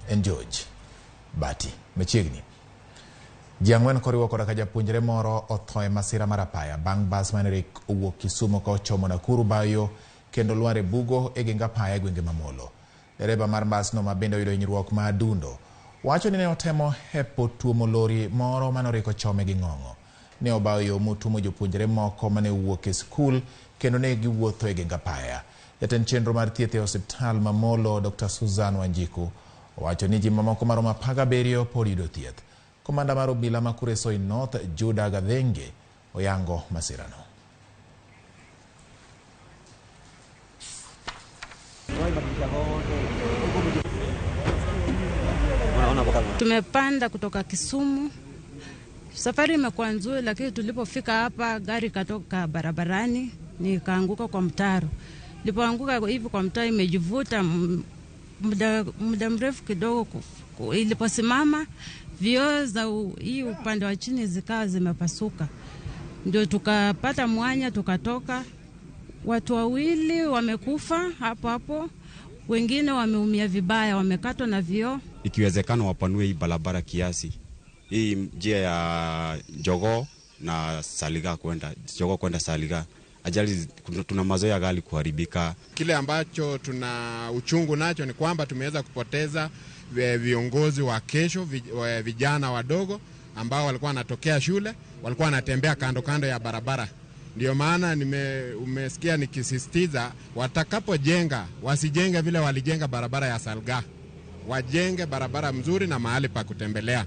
En George Bati machiegni. Ji ang'wen koriwo koda ka japuonjre moro otho e masira mar apaya bang' bas mane rik owuok Kisumu ka ochomo Nakuru bayo kendo lwar e bugo e geng apaya e gwenge ma Molo. Dereba mar mbasno ma bende oyudo hinyruok ma adundo wacho ni ne otemo hepo tuomo lori moro mane oriko chome gi ng'ong'o. Ne obayo yo motuomo jopuonjre moko mane owuok e skul kendo ne giwuotho e geng apaya. Jatend chenro mar thieth e osiptal ma Molo Dr. Susan Wanjiku owacho ni ji mamoko maromo 17 pod yudo thieth. Komanda mar obila ma Kuresoi North Judah Gathenge oyango masirano. Tumepanda kutoka Kisumu. Safari imekuwa nzuri, lakini tulipofika hapa gari katoka barabarani nikaanguka kwa mtaro. Nilipoanguka hivi kwa mtaro imejivuta muda mrefu kidogo, iliposimama vioo za hii upande wa chini zikawa zimepasuka. Ndio tukapata mwanya tukatoka. Watu wawili wamekufa hapo hapo, wengine wameumia vibaya, wamekatwa na vioo. Ikiwezekana wapanue hii barabara kiasi, hii njia ya Jogoo na Saliga kwenda Jogoo kwenda Saliga, ajali tuna mazoea gari kuharibika. Kile ambacho tuna uchungu nacho ni kwamba tumeweza kupoteza viongozi wa kesho, vijana wadogo ambao walikuwa wanatokea shule, walikuwa wanatembea kando kando ya barabara. Ndio maana umesikia nikisisitiza watakapojenga wasijenge vile walijenga barabara ya Salga, wajenge barabara mzuri na mahali pa kutembelea.